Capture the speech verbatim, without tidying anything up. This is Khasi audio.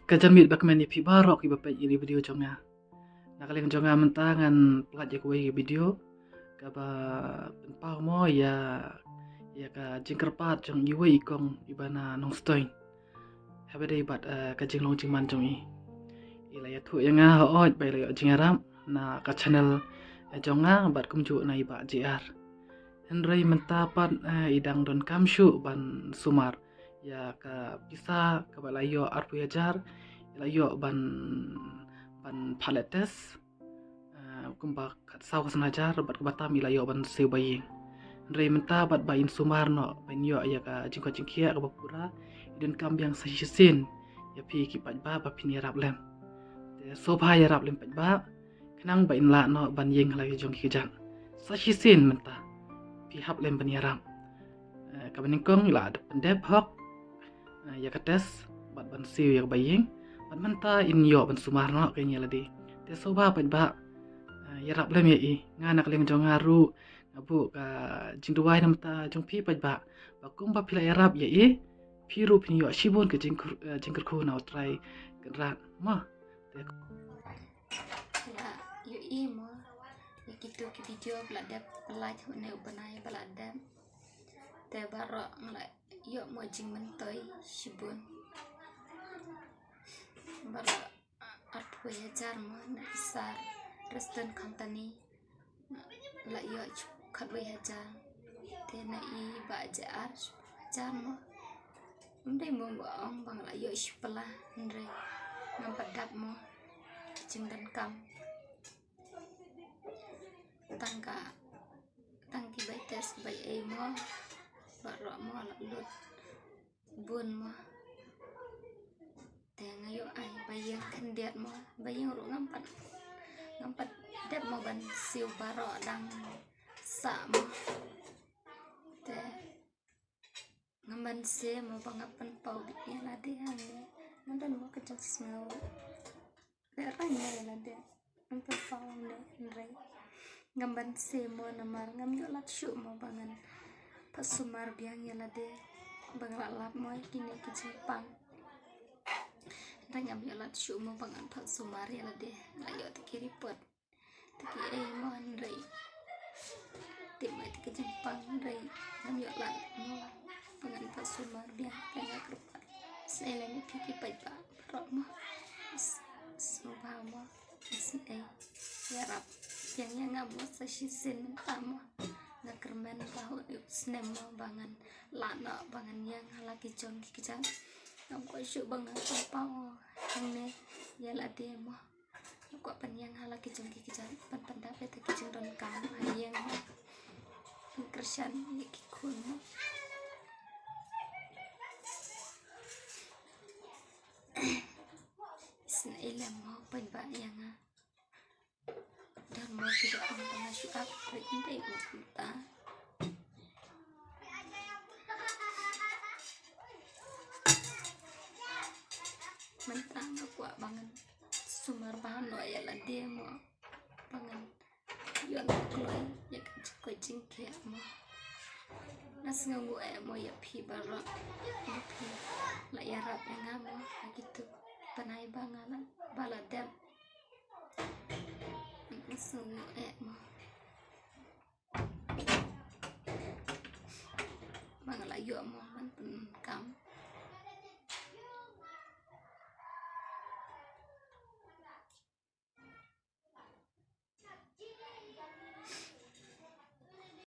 Ka janmiet bakmen ïa phi baroh kiba peit ïa ki video jong nga. Na ka liang jong nga mynta ngan pynlait ïa kawei ka video kaba pynpaw mo ïa, ïa ka jingkyrpad jong iwei i kong iba na Nongstoiñ. Haba dei bad, eh, ka jinglong jingman jong i. I la ïathuh ïa nga hooid ba i la ïoh jingïarap na ka channel, eh, jong nga bad kumjuh na i Bah J R. Hynrei mynta pat, eh, i dang donkam shuh ban sumar ïa ka pisa kaba la ïoh arphew hajar, i la ïoh ban, ban phah leh test, eh, kumba khatsaw khatsan hajar bad kaba tam i la ïoh ban siew ba ïing. Hynrei mynta bad ba in sumar noh ban ïoh ïa ka jingkoit jingkhiah kaba pura, i donkam biang sa shisien ïa phi ki paidbah ba phin ïarap lem. Te sngewbha ïarap lem paidbah, khnang ba in lah noh ban ïeng ha la ki jong ki kjat. Sa shisien mynta phi hap lem ban ïarap. Eh, kaba nyngkong i la dep pyndep hok, eh, ïa ka test bad ban siew ïa kaba ïeng. Bad mynta in ïoh ban sumar noh ka ïing ïa lade. Te sngewbha paidbah, eh, ïarap lem ïa i. Nga na ka liang jong nga ruh nga buh ka jingduwai na ka bynta jong phi paidbah ba kumba phi la ïarap ïa i, phi ruh phin ïoh shibun ka jingkyr-, eh, jingkyrkhu na U Trai Kynrad mo. Te la ïohi mo ïa kito ki video ba la dep pynlait ha une u bnai ba la dep. Te baroh nga la ïoh mo jingmyntoi shibun. Baroh arphew hajar mo na i Sar Preston Company. La ïoh khatwei hajar. Te na i Bah J R hajar mo. Ym dei mo ba ong ba nga la ïoh shipla, hynrei ngam pat dap mo ka jingdonkam. Tang ka, tang ki bai test bai ei mo, baroh mo la lut bun mo. Te nga ïoh ai ba ïeng khyndiat mo, ba ïeng ruh ngam pat, ngam pat dep mo ban siew baroh dang sah mo. Te ngam banse mo ba nga pynpaw beit ïa lade hangne. Nga don mo ka jingsngew. Lehrain ïa lade. Ngam pynpaw hangne hynrei ngam banse mo namar ngam ïoh lad shuh mo ba ngan pat sumar biang ïa lade. Ba nga la lap mo ïa kine ki jingpang. Hynrei ngam ïoh lad shuh mo ba ngan pat sumar ïa lade. Nga la ïoh te ki report. Te ki ei mo hynrei. Tip mo te ki jingpang hynrei. Ngam ïoh lad mo ba ngan pat sumar biang te nga kyrpad. Isynei lem ïa phi ki paidbah baroh mo. Sngewbha mo. Isynei ïarap biang ïa nga mo sa shisien mynta mo. Nga kyrmen ba ha une u snem mo ba ngan lah noh ba ngan ïeng ha la ki jong ki kjat. Ngam kwah shuh ba ngan pynpaw hangne ïa lade mo. Nga kwah ban ïeng ha la ki jong ki kjat, ban pyndap ïa ki jingdonkam ha ïing, ban kyrshan ïa ki khun. Isynei lem mo paidbah ïa nga. Don mo kiba ong ba nga shu ap, hynrei ym dei mo kumta. Mynta nga kwah ba ngan sumar bha noh ïa lade mo, ba ngan ïoh kloi ïa ka jingkoit jingkhiah mo. Nga sngewnguh eh mo ïa phi baroh, ba phi la ïarap ïa nga mo ha kitu ki bnai ba nga la, ba la dep. Nga sngewnguh eh mo. Ba nga la ïoh mo ban pyndonkam.